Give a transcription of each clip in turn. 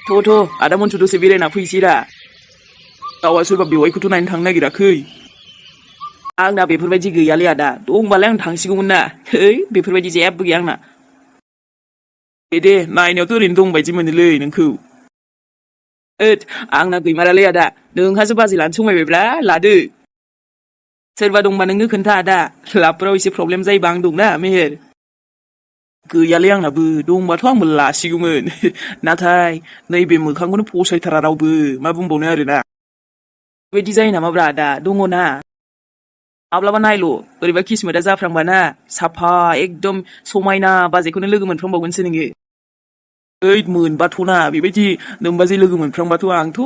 आदा मनसु दसे बेरायना फैसैरा गावा सोरबा बेवाइखौथ' नायनो थांनो नागिराखै आंना बेफोरबायदि गैयालै आदा दंबालाय आं थांसिगौमोन ना बेफोरबायदि जेबो गैया आंना दे नायनायावथ' ओरैनो दं बायदि मोनोलै नोंखौ आंना गैमारालै आदा नोंहासो बाजै लानो समायबायब्रा लादो सोरबा दंबा नोंनो खोन्था आदा लाबफोराव एसे प्रब्लेम जायोबा आं दंना मेहेर गैयालै आंनाबो दंबाथ' आंबो लासिगौमोन नाथाय नैबे मोखांखौनो फसायथारा रावबो मा बुंबावनो आरोना बेबायदि जायो नामाब्रा आदा दङना माब्लाबा नायल' बोरैबा किसमोदा जाफ्रांबाना साफा एकदम समायना बाजैखौनो लोगो मोनफ्रांबावगोनसो नोङो मोनबाथ'ना बेबायदि नोमबाजै लोगो मोनफ्रांबाथ' आंथ'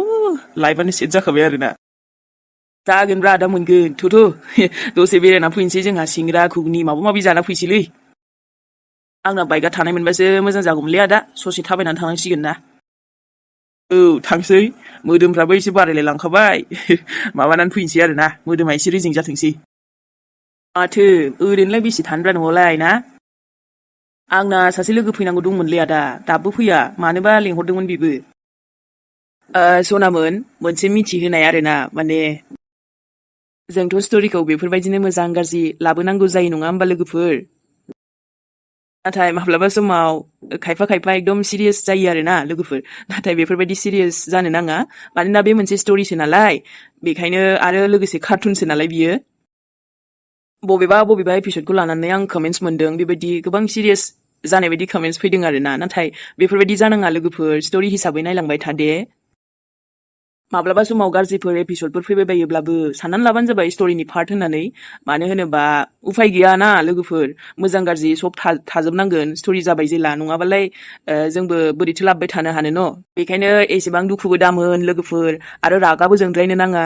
लाइफआनो सेट जाखाबाय आरोना जागोनब्रा आदा मोनगोन दसे बेरायना फैनोसै जोंहा सिंग्रा घुगनि माबा माबि जाना फैसैलै आंना बाइकआ थानाय मोनबासो मोजां जागौमोनलै आदा ससे थाबायनानै थांनांसिगोन ना थांसै मोदोमफ्राबो एसे बारायलाय लांखाबाय माबानानै फैनोसै आरोना मोदोमा एसे रेजें जाथोंसै माथो ओरैनोलाय बेसे थानोब्रा न'आवलाय ना आंना सासे लोगो फैनांगौ दंमोनलै आदा दाबो फैया मानोबा लेंहरदोंमोन बेबो सनामोन मोनसे मिथिहोनाय आरोना माने जोंथ' स्ट'रिखौ बेफोरबायदिनो मोजां गाज्रि लाबोनांगौ जायो नङा होमबा लोगोफोर नाथाय माब्लाबा समाव खायफा एकदम सिरियास जायो आरोना लोगोफोर नाथाय बेफोरबायदि सिरियास जानो नाङा मानोना बे मोनसे स्ट'रिसो नालाय बेखायनो आरो लोगोसे कार्टुनसो नालाय बियो बबेबा एपिसडखौ लानानै आं कमेन्ट्स मोनदों बेबायदि गोबां सिरियास जानाय बायदि कमेन्ट्स फैदों आरोना नाथाय बेफोरबायदि जानाङा लोगोफोर स्ट'रि हिसाबै नायलांबाय था दे माब्लाबा समाव गाज्रिफोर एपिसडफोर फैबाय बायोब्लाबो साननानै लाबानो जाबाय स्ट'रिनि पार्ट होननानै मानो होनोबा उफाय गैया ना लोगोफोर मोजां गाज्रि सब थाजोबनांगोन स्ट'रि जाबाय जेला नङाबालाय जोंबो बोरैथो लाबबाय थानो हानो न' बेखायनो एसेबां दुखुबो दामोन लोगोफोर आरो रागाबो जोंद्रायनो नाङा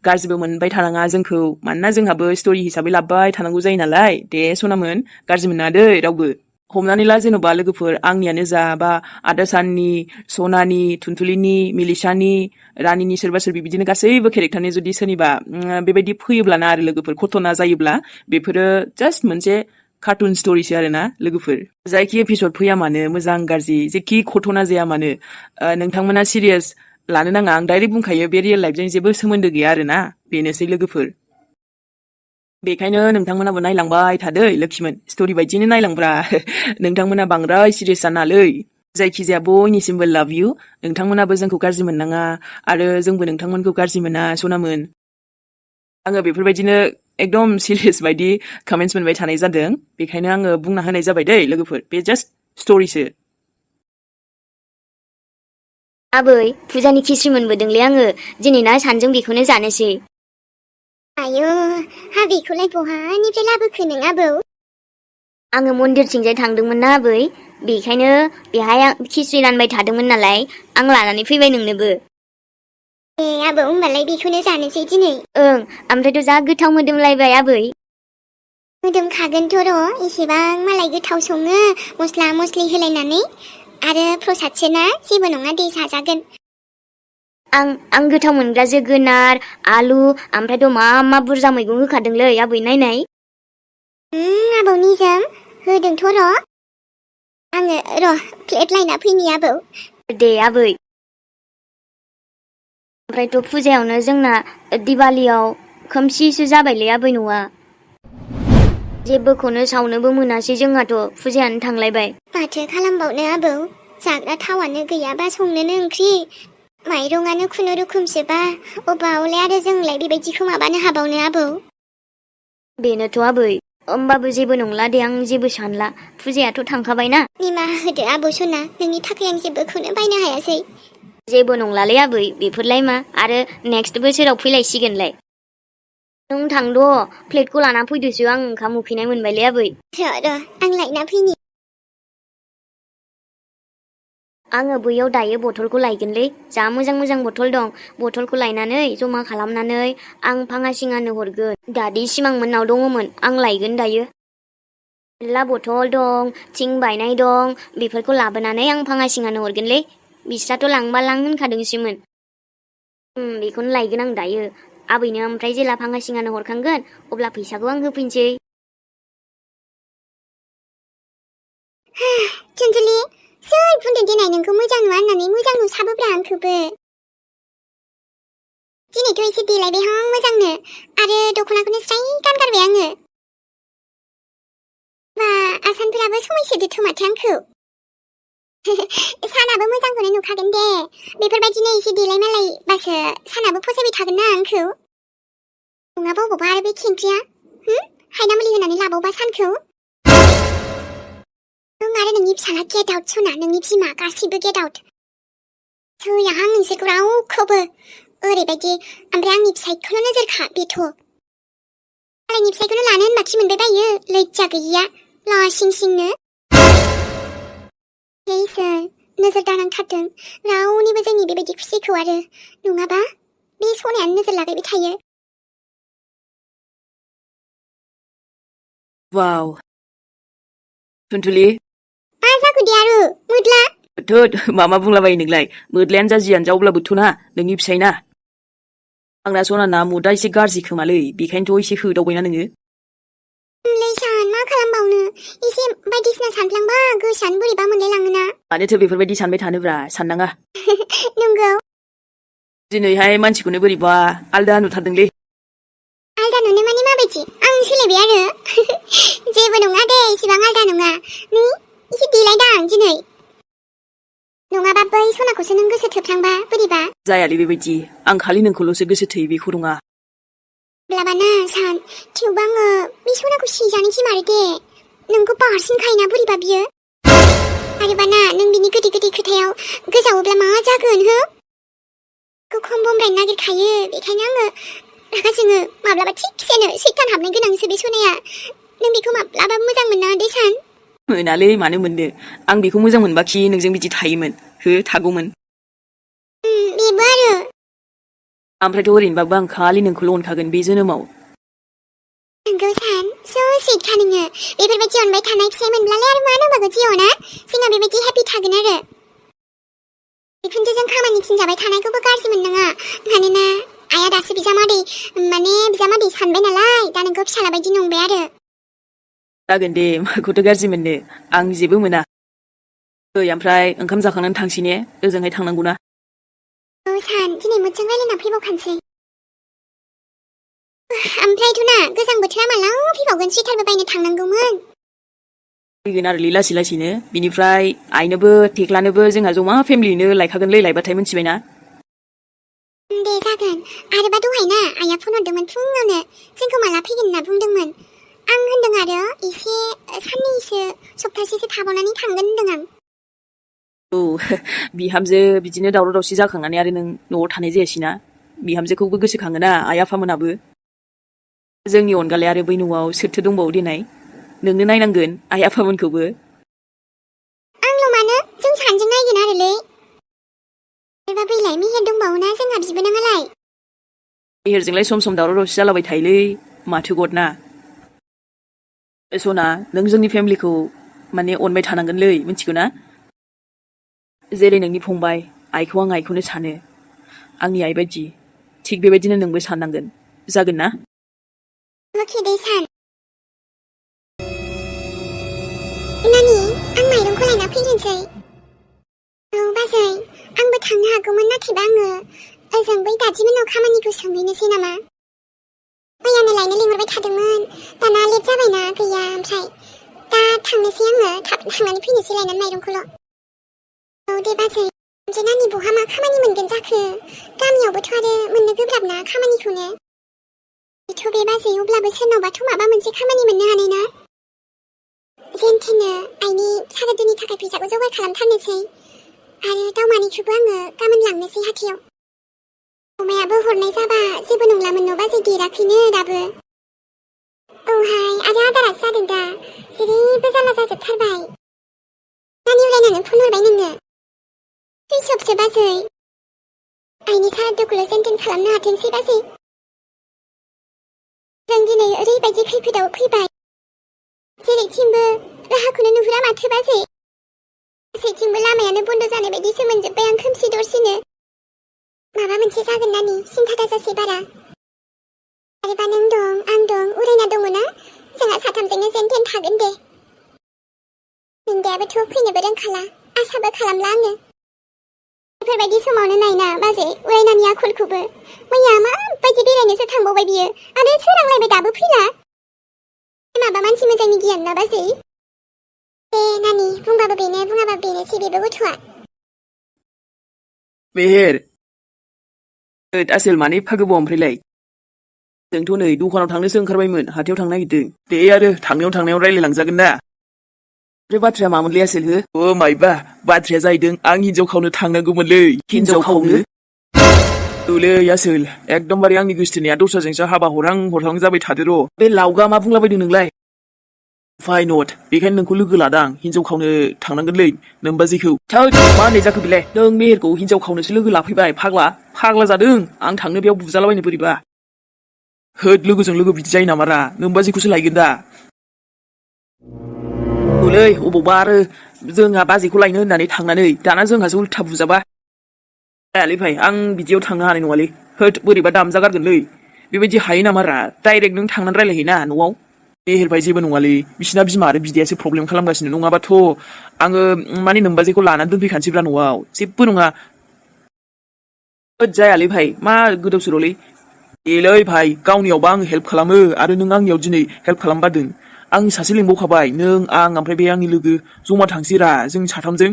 गाज्रिबो मोनबाय थानाङा जोंखौ मानोना जोंहाबो स्ट'रि हिसाबै लाबबाय थानांगौ जायो नालाय दे सनामोन गाज्रि मोना दै रावबो हमनानै ला जेन'बा लोगोफोर आंनियानो जा बा आदा साननि सनानि थुनथुलिनि मिलिसानि रानिनि सोरबा सोरबि बिदिनो गासैबो केरेक्टारनि जुदि सोरनिबा बेबायदि फैयोब्लाना आरो लोगोफोर घटना जायोब्ला बेफोरो जास्ट मोनसे कार्टुन स्ट'रिसो आरोना लोगोफोर जायखि एपिसड फैया मानो मोजां गाज्रि जेखि घटना जाया मानो नोंथांमोना सिरियास लानो नाङा आं डाइरेक्ट बुंखायो बे रियेल लाइफजों जेबो सोमोन्दो गैया आरोना बेनोसै लोगोफोर बेखायनो नोंथांमोनाबो नायलांबाय थादै लोक्षिमोन स्ट'रि बायदिनो नायलांब्रा नोंथांमोना बांद्राय सिरियास जानालै जायखिजाया बयनिसिमबो लाभ इउ नोंथांमोनाबो जोंखौ गाज्रि मोननाङा आरो जोंबो नोंथांमोनखौ गाज्रि मोना सनामोन आङो बेफोरबायदिनो एकदम सिरियास बायदि कमेन्ट्स मोनबाय थानाय जादों बेखायनो आङो बुंना होनाय जाबाय दै लोगोफोर बे जास्ट स्ट'रिसो आबै फुजानि खिस्रि मोनबोदोंलै आङो दिनै ना सानजों बेखौनो जानोसै आयौ हा बेखौलाय बहानिफ्राय लाबोखो नों आबौ आङो मन्दिरथिंजाय थांदोंमोन ना आबै बेखायनो बेहाय खिस्रि रानबाय थादोंमोन नालाय आं लानानै फैबाय नोंनोबो आबौ होमबालाय बेखौनो जानोसै दिनै ओमफ्रायथ' जा गोथाव मोदोमलायबाय आबै मोदोमखागोनथ' र' एसेबां मालाय गोथाव सङो मस्ला मस्लि होलायनानै आरो प्रसादसो ना जेबो नङा दे जाजागोन आं गोथाव मोनग्रा जोगोनार आलु ओमफ्रायथ' मा बुरजा मैगं होखादोंलै आबै नायनाय आबौ निजोम होदोंथ' र' आङो र' प्लेट लायना फैनि आबौ दे आबै ओमफ्रायथ' फुजायावनो जोंना दिवालियाव खोमसिसो जाबायलै आबै न'आ जेबोखौनो सावनोबो मोनासै जोंहाथ' फुजायानो थांलायबाय माथो खालामबावनो आबौ जाग्रा थावानो गैयाबा संनोनो ओंख्रि माइरंआनो खुनुरुखुमसोबा अबावलाय आरो जोंलाय बेबायदिखौ माबानो हाबावनो आबौ बेनोथ' आबै होमबाबो जेबो नंला दे आं जेबो सानला फुजायाथ' थांखाबायना निमाहा होदो आबौ सना नोंनि थाखाय आं जेबोखौनो बायनो हायासै जेबो नंलालै आबै बेफोरलाय मा आरो नेक्स्ट बोसोराव फैलायसिगोनलाय नों थांद' प्लेटखौ लाना फैदोसो आं ओंखाम उखैनाय मोनबायलै आबै र' आं लायना फैनि आङो बैयाव दायो बथलखौ लायगोनलै जा मोजां बथल दं बथलखौ लायनानै जमा खालामनानै आं फाङासिङानो हरगोन दादि सिमांमोननाव दङमोन आं लायगोन दायो मेरला बथल दं थिं बायनाय दं बेफोरखौ लाबोनानै आं फाङासिङानो हरगोनलै बिस्राथ' लांबा लां होनखादोंसोमोन बेखौनो लायगोन आं दायो आबैनो ओमफ्राय जेला फाङासिङानो हरखांगोन अब्ला फैसाखौ आं होफैनोसै थुनथुलि सोर बुंदों देनाय नोंखौ मोजां नुवा होननानै मोजां नुसा खिन्थाबोब्रा आंखौबो दिनैथ' एसे देलायबायहां मोजांनो आरो दख'नाखौनो स्राय गानगारबाय आङो बा आसानफोराबो समायसोदोथ' माथो आंखौ सानाबो मोजांखौनो नुखागोन दे बेफोरबायदिनो एसे देलाय मालायबासो सानाबो फसायबाय थागोन ना आंखौ नङाबा अबावबा आरो बे खेंख्रिया हायना मुलि होनानै लाबावबा सानखौ नों आरो नोंनि फिसाला गेट आउट सना नोंनि बिमा गासिबो गेट आउट थैयाहां नोंसोरखौ रावखौबो ओरैबायदि ओमफ्राय आंनि फिसायखौल' नोजोरखा बेथ' मालायनि फिसायखौनो लानो होनबा खि मोनबाय बायो लैजा गैयिया लासिं सिंनो इसोर नोजोर दानांथारदों रावनिबो जोंनि बेबायदि खुसिखौ आरो नङाबा बे सनायानो नोजोर लागायबाय थायो वाव टुनटुलि मा जाखो दे आरो मोदला थोद मा बुंलाबायो नोंलाय मोदलायानो जा जियानो जा अब्लाबोथ' ना नोंनि फिसायना आंना सनाना मुदा एसे गाज्रि खोमालै बेखायनोथ' एसे होदावबायना नोङो लैसान मा खालामबावनो एसे बायदिसिना सानफ्लांबा गोसोआनो बोरैबा मोनलायलाङोना मानोथो बेफोरबायदि सानबाय थानोब्रा साननाङा नंगौ दिनैहाय मानसिखौनो बोरैबा आलदा नुथारदोंलै आलदा नुनो माने माबायदि आं सोलायबाय आरो जेबो नङा दे इसिबां आलदा नङा नै एसे देलायदां दिनै नङाबा बै सनाखौसो नों गोसो थोफ्लांबा बोरैबा जायालै बेबायदि आं खालि नोंखौल'सो गोसो थोयो बेखौ नङा अब्लाबाना सान थेवबो आङो बे सनाखौ सिजानो गिमारो दे नोंखौ बारसिनखायोना बोरैबा बियो आरोबाना नों बिनि गोदै गोदै खोथायाव गोजावोब्ला मा जागोन हो खम बमब्रायनो नागिरखायो बेखायनो आङो रागा जोङो माब्लाबा थिगसेनो सैतान हाबनो गोनांसो बे सनाया नों बेखौ माब्लाबा मोजां मोना दे सान मोनालै मानो मोननो आं बेखौ मोजां मोनबाखि नोंजों बिदि थायोमोन थागौमोन बेबो आरो ओमफ्रायथ' ओरैनोबाबो आं खालि नोंखौल' अनखागोन बे जोनोमाव नोंगौ सान स' स्वीटखा नोङो बेफोरबायदि अनबाय थानाय फिसाय मोनब्लालाय आरो मा नांबावगौ जिउआव ना जोंहा बेबायदि हेपि थागोन आरो बिखुनजोजों खामानि थिनजाबाय थानायखौबो गाज्रि मोननाङा मानोना आइया दासो बिजामादै सानबाय नालाय दा नोंखौ फिसाला बायदि नंबाय आरो जागोन दे माखौथो गाज्रि मोननो आं जेबो मोना ओमफ्राय ओंखाम जाखांनानै थांसै ने ओजोंहाय थांनांगौ ना औ सान दिनै मोजां रायलायना फैबावखानोसै ओमफ्रायथ' ना गोजां बोथोरा माला फैबावगोन सुइटारबो बायनो थांनांगौमोन फैगोन आरोलै लासै लासैनो बिनिफ्राय आइनोबो थेख्लानोबो जोंहा जमा फेमिलिनो लायखागोनलै लायबाथाय मिथिबायना दे जागोन आरोबा दहाय ना आइया फन हरदोंमोन फुङावनो जोंखौ माला फैगोन होनना बुंदोंमोन आं होनदों आरो एसे साननैसो सप्तासेसो थाबावनानै थांगोन होनदों आं औ बिहामजो बिदिनो दावराव दावसि जाखांनानै आरो नों न'आव थानाय जायासैना बिहामजोखौबो गोसोखाङोना आइ आफामोनाबो जोंनि अनगालाय आरो बै न'आव सोरथो दंबावो देनाय नोंनो नायनांगोन आइ आफामोनखौबो आंल' मानो जों सानैजों नायगोन आरोलै एबा बैलाय मेहेर दंबावोना जोंहा बिबोनाङालाय मेहेरजोंलाय सम सम दावराव दावसि जालाबाय थायोलै माथो गदना सना नों जोंनि फेमिलिखौ माने अनबाय थानांगोनलै मिथिगौ ना जेरै नोंनि फंबाय आइखौ आं आइखौनो सानो आंनि आइ बायदि थिग बेबायदिनो नोंबो साननांगोन जागोन ना अके दे सान नानि आं माइरंखौ लायना फैग्रोनोसै औ बाजै आंबो थांनो हागौमोन नाथायबा आङो ओजों बै दादिमोननाव खामानिखौ सोंहैनोसै नामा मैयानो लायनो लिंहरबाय थादोंमोन दाना लेट जाबायना गैया ओमफ्राय दा थांनोसै आङो थाब थांनानै फैनोसै लायनानै माइरंखौल' औ दे बाजै ओमफ्राय नानि बहा मा खामानि मोनगोन जाखो गामियावबोथ' आरो मोननो गोब्राब ना खामानिखौनो बेथ' बे बाजै अब्लाबो सोरनावबाथ' माबा मोनसे खामानि मोननो हानाय ना जेनथेनो आइनि सारादुनि थाखाय फैसाखौ जगार खालामथारनोसै आरो दावमानिखौबो आङो गाबोन लांनोसै हाथायाव अमायाबो हरनाय जाबा जेबो नंलामोन न' बाजै देराखैनो दाबो औहाय आरो आदारासो जादों दा जेरैबो जारला जाजोबथारबाय नानि उरायनानै फन हरबाय नोंनो सुइसअफसो बाजै आइनि सारादुखौल' जेनथेन खालामनो हाथोंसै बाजै जों दिनै ओरैबायदि खैफोदाव फैबाय जेरैथिंबो राहाखौनो नुहुरा माथो बाजै गासैथिंबो लामायानो बन्द जानाय बायदिसो मोनजोब्बाय आं खोमसि दरसिनो माबा मोनसे जागोन नानि सिन्था दाजासै बारा आरोबा नों दं आं दं उरायना दङ ना जोंहा साथामजोंनो जेनथेन थागोन दे नोंदायाबोथ' फैनोबो रोंखाला आसाबो खालामला आङो बेफोरबायदि समावनो नायना बाजै उरायनानि आखलखौबो मैया माबायदि बेरायनोसो थांबावबाय बियो आरो सोरांलायबाय दाबो फैला माबा मानसि मोजांनि गियान ना बाजै ए नानि बुंबाबो बेनो बुङाबाबो बेनोसै बेबो गथ'आ मेहेर आसोल मानो एफा गोबाव ओमफ्रायलाय जोंथ' नै दखानाव थांनोसो ओंखारबायमोन हाथायाव थांनो नागिरदों दे आरो थांनायाव रायलायलांजागोन ना ओमफ्राय बाथ्राया मामोनलै आसोल हो अ माइबा बाथ्राया जाहैदों आं हिनजाव खावनो थांनांगौमोनलै हिनजाव खावनो औलै आसोल एकदमबारे आंनि गोसथोनाया दस्राजोंसो हाबा हरहां जाबाय थादो र' बे लावगा मा बुंलाबायदों नोंलाय फाइ नट बेखायनो नोंखौ लोगो लादां हिनजाव खावनो थांनांगोनलै नोमबाजैखौ थोद मा होननाय जाखो बेलाय नों मेहेरखौ हिनजाव खावनोसो लोगो लाफैबाय फाग्ला जादों आं थांनो बेयाव बुजालाबायनो बोरैबा होद लोगोजों लोगो बिदि जायो नामारा नोमबाजैखौसो लायगोन दा औलै अबावबा आरो जोंहा बाजैखौ लायनो होननानै थांनानै दाना जोंहासो उल्था बुजाबा जायालै भाइ आं बिदियाव थांनो हानाय नङालै होद बोरैबा दामजागारगोनलै बेबायदि हायो नामारा डाइरेक्ट नों थांनानै रायलायहैना न'आव मेहेरबाय जेबो नङालै बिसिना बिमा आरो बिदायासो प्रब्लेम खालामगासिनो नङाबाथ' आङो माने नोमबाजैखौ लानानै दोनफैखानोसैब्रा न'आव जेबो नङा होद जायालै भाइ मा गोदाव सोरावलै देलै भाइ गावनियावबा आङो हेल्प खालामो आरो नों आंनियाव दिनै हेल्प खालामबादों आं सासे लिंबावखाबाय नों आं ओमफ्राय बे आंनि लोगो जमा थांसैरा जों साथामजों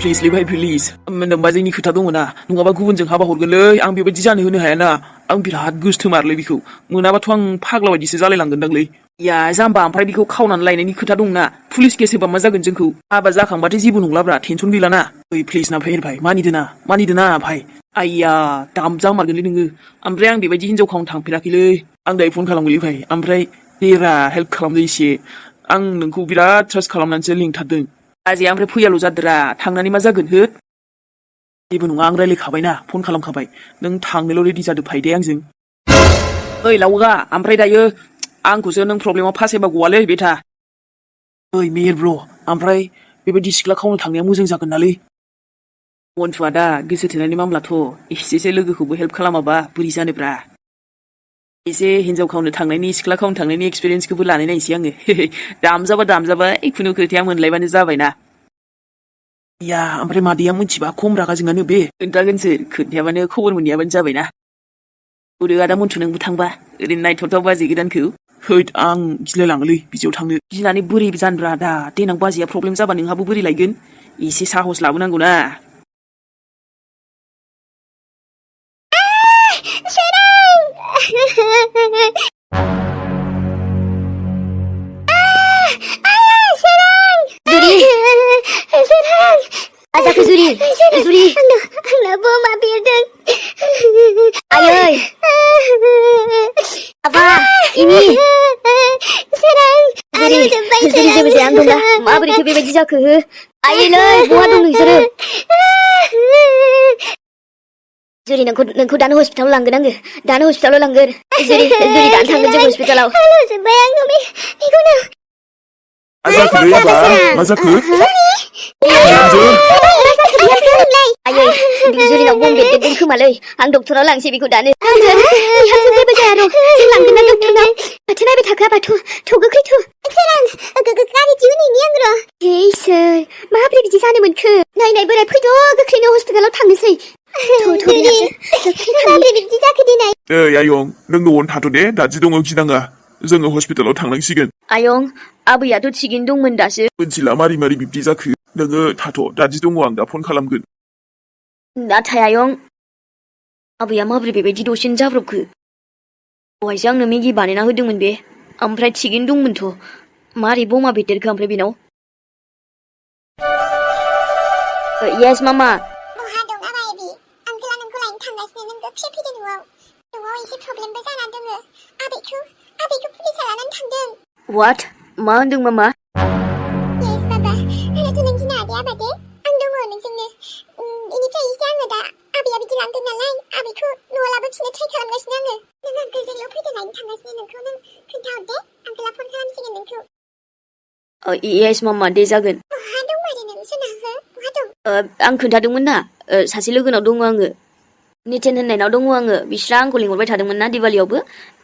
प्लिजलै भाइ प्लिज नोमबाजैनि खोथा दङ ना नङाबा गुबुनजों हाबा हरगोनलै आं बेबायदि जानो होनो हायाना आं बिराद गोसथोमारलै बेखौ मोनाबाथ' आं फाग्ला बायदिसो जालायलांगोनदांलै या जाम्बा ओमफ्राय बेखौ खावनानै लायनायनि खोथा दंना पुलिस केस होबा मा जागोन जोंखौ हाबा जाखांबाथाय जेबो नंलाब्रा टेनसन गैलाना ओइ प्लिज ना फेर भाइ मानिदोना भाइ आइया दाम जामारगोनलै नोङो ओमफ्राय आं बेबायदि हिनजाव खावनो थांफेराखैलै आं दायो फन खालामगोनलै भाइ ओमफ्राय देरा हेल्प खालामदो एसे आं नोंखौ बिराद ट्रास्ट खालामनानैसो लिंथारदों बाजैया ओमफ्राय फैयाल' जादोरा थांनानै मा जागोन हो जेबो नङा आं रायलायखाबायना फन खालामखाबाय नों थांनोल' रेडि जादो फायदे आंजों ओइ लावगा ओमफ्राय दायो आंखौसो नों प्रब्लेमाव फासायबा गवालै बेथा ओइ मेहेर ब्र ओमफ्राय बेबायदि सिख्ला खावनो थांनाया मोजां जागोन नालै मन्थुआ दा गोसो थोनायनि मामलाथ' एसेसो लोगोखौबो हेल्प खालामाबा बोरै जानोब्रा एसे हिनजाव खावनो थांनायनि सिख्ला खावनो थांनायनि एक्सपिरियेन्सखौबो लानाय नायसै आङो दामजाबा खुनु खोथाया मोनलायबानो जाबायना या ओमफ्राय मादैया मिथिबा खम रागा जोंनानो बे खोन्थागोनसो खोन्थायाबानो खबर मोनैयाबानो जाबायना बुरो आदा मन्थु नोंबो थांबा ओरैनो नायथावथाव बाजै गोदानखौ हैद आं गिलायलाङोलै बिदियाव थांनो गिनानै बोरै जानब्रा दा देनां बाजैया प्रब्लेम जाबा नोंहाबो बोरै लायगोन एसे साहस लाबोनांगौ ना Azaku Zuri आंना बमा बेरदों Ayoy Apa ini Zuri जेबो जाया आं दंना माबोरैथो बेबायदि जाखो आइलै बहा दं नोंसोरो जुरि नोंखौ दानो हस्पिटालाव लांगोन आङो दानो हस्पिटालाव लांगोन जुरि दानो थांगोन जों हस्पिटालाव जोब्बाय आङो बेखौनो मा जाखो आयै जुरिनाव बम बेरदेरदों खोमालै आं डक्टराव लांसै बेखौ दानो बिहामजो जेबो जाया र' जों लांगोन ना डक्टरनाव माथो नायबाय थाखोआ थौ गोख्रै थौ सोरां गारि दिहुनहैनि आं र' इसोर माबोरै बिदि जानो मोनखो नाय बोराय फैद' गोख्रैनो हस्पिटालाव थांनोसै माबोरै बिदि जाखो दिनै ओइ आयं नों न'आवनो थाथ' दे दादि दङ गिनाङा जोङो हस्पिटालाव थांनांसिगोन आयं आबैयाथ' थिगैनो दंमोन दासो मिथिला मारै बिब्दि जाखो नोङो थाथ' दादि दङ आं दा फन खालामगोन नाथाय आयं आबैया माबोरै बेबायदि दसेनो जाब्रबखो दहायसो आंनो मेगि बानायना होदोंमोन बे ओमफ्राय थिगैनो दंमोनथ' मारै बमा बेरदेरखो ओमफ्राय बेनाव येस मामा बहा दं आबायबि आंकोला नोंखौ लायनो थांगासिनो नों गोख्रै फैदो न'आव एसे प्रब्लेमबो जानानै दङ आबैखौ पुलिसा लानानै थांदों व्हाट मा होनदों मामा येस बाबा आंनाथ' नों गिनो हादे आबादे आं दङ नोंजोंनो बेनिफ्राय एसे आङो दा आबैया बिदि लांदों नालाय आबैखौ न'आव लाबोफिननो ट्राइ खालामगासिनो आङो नों आंकोलजोंल' फैदो लायनो थांगासिनो नोंखौ नों खोन्थाहरदे आंकोला फन खालामसिगोन नोंखौ येस मामा दे जागोन बहा दं मारे नों सोनाहो बहा दं आं खोन्थादोंमोन ना सासे लोगोनाव दङ आङो नितिन होननायनाव दङ आङो बिस्रा आंखौ लिंहरबाय थादोंमोन ना दिवालियावबो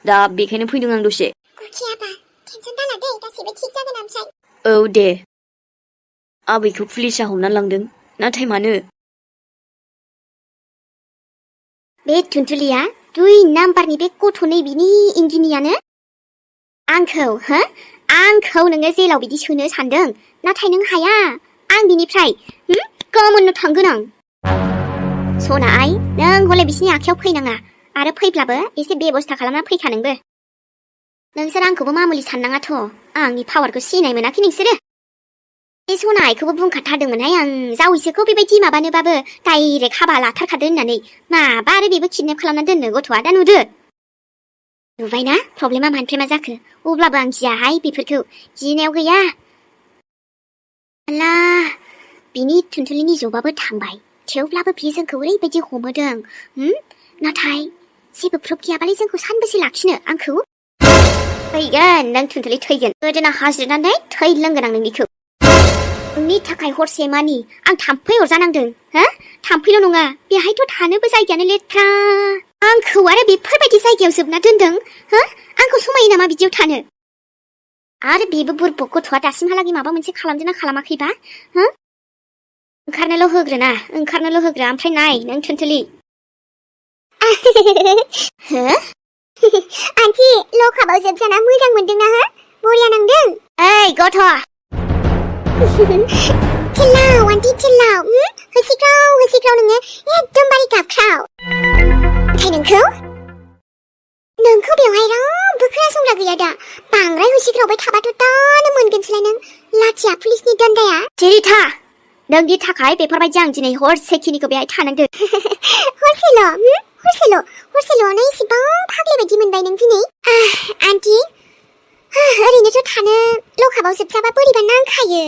दा बेखायनो फैदों आं दसे अके आबा टेनसन दाला दे गासैबो थिग जागोन ओमफ्राय औ दे आबैखौ पुलिसा हमना लांदों नाथाय मानो बे थुनथुलिया 2 नाम्बारनि बे गथ'नै बिनि इंगिनियानो आंखौ आंखौ नोङो जेलाव बिदि सोनो सानदों नाथाय नों हाया आं बिनिफ्राय गाबोननो थांगोन आं सना आइ नों हले बिसिनि आखायाव फैनाङा आरो फैब्लाबो एसे बेबस्था खालामना फैखा नोंबो नोंसोर आंखौबो मामुलि साननाङाथ' आंनि पावारखौ सिनाय मोनाखै नोंसोरो बे सना आइखौबो बुंखाथारदोंमोनहाय आं जावैसोखौ बेबायदि माबानोबाबो डाइरेक्ट हाबा लाथारखादो होननानै माबा आरो बेबो किडनेप खालामना दोननो गथ'आ दा नुदो नुबायना प्रब्लेमा मानिफ्राय मा जाखो अब्लाबो आं गियाहाय बेफोरखौ गिनायाव गैया आल्लाह बिनि थुनथुलिनि जबाबो थांबाय थेवब्लाबो बियो जोंखौ ओरैबायदि हमोदों नाथाय जेबो प्रुफ गैयाबालाय जोंखौ सानबेसे लाखिनो आंखौ थैगोन नों थुनथुलि थैगोन गोदोना हाजिरनानै थैलोंगोन आं नोंनिखौ नोंनि थाखाय हरसे मानि आं थाम्फै अरजानांदों थाम्फैल' नङा बेहायथ' थानोबो जायगायानो लेथ्रा आंखौ आरो बेफोरबायदि जायगायाव जोबना दोनदों आंखौ समायो नामा बिदियाव थानो आरो बेबो बुरबक गथ'आ दासिमहालागै माबा मोनसे खालामदोंना खालामाखैबा ओंखारनोल' होग्रो ओमफ्राय नाय नों थुनथुलि आन्टी लकाबाव जोबजाना मोजां मोनदोंना बरिया नांदों ओइ गथ' चिल्लाव आन्टी चिल्लाव होसिख्राव नोङो एकदमबारे गाबख्राव ओमफ्राय नोंखौ बेवहाय रावबो खोनासंग्रा गैया दा बांद्राय होसिख्रावबाय थाबाथ' दानो मोनगोनसोलाय नों लाथिया पुलिसनि दन्दाया जेरिथा नोंनि थाखाय बेफोरबायदि आं दिनै हरसेखिनिखौ बेहाय थानांदों हरसेल'आवनो इसेबां फाग्लि बायदि मोनबाय नों दिनै आन्टी ओरैनोथ' थानो लकाबाव जोबजाबा बोरैबा नांखायो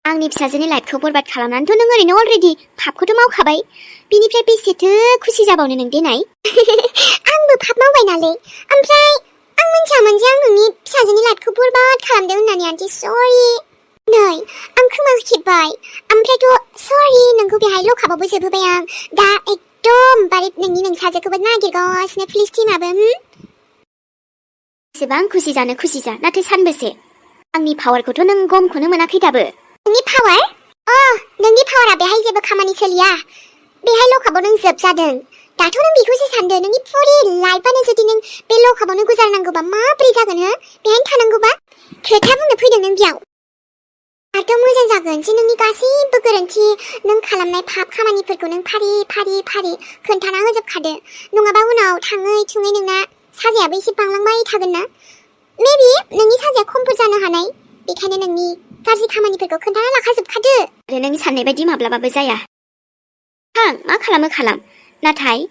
आंनि फिसाजोनि लाइफखौ बरबाद खालामनानैथ' नों ओरैनो अलरेडि पापखौथ' मावखाबाय बिनिफ्राय बेसेथो खुसि जाबावनो नों देनाय आंबो पाप मावबाय नालाय ओमफ्राय आं मिन्थियामोन जे आं नोंनि फिसाजोनि लाइफखौ बरबाद खालामदों होननानै आन्टी सरि नै आं खोमा खेबबाय ओमफ्रायथ' सरि नोंखौ बेहाय लकाबावबो जोबहोबाय आं दा एकदमबारे नोंनि नोंसाजोखौबो नागिरगासिनो पुलिस टिमाबो एसेबां खुसि जानो खुसि जा नाथाय सानबेसे आंनि पावारखौथ' नों गमखौनो मोनाखै दाबो नोंनि पावार नोंनि पावारा बेहाय जेबो खामानि सोलिया बेहाय लकाबाव नों जोबजादों दाथ' नों बेखौसो सानदो नोंनि फुरि लाइफआनो जुदि नों बे लकाबावनो गुजारनांगौबा माबोरै जागोन बेहायनो थानांगौबा खोथा बुंनो फैदों नों बेयाव आरोथ' मोजां जागोन जे नोंनि गासैबो गोरोन्थि नों खालामनाय पाप खामानिफोरखौ नों फारि खोन्थाना होजोबखादो नङाबा उनाव थाङै थुङै नोंना साजायाबो एसे बांलांबाय थागोन ना मेबि नोंनि साजाया खमफोर जानो हानाय बेखायनो नोंनि गाज्रि खामानिफोरखौ खोन्थाना लाखाजोबखादो आरो नों साननाय बायदि माब्लाबाबो जाया मा खालाम नाथाय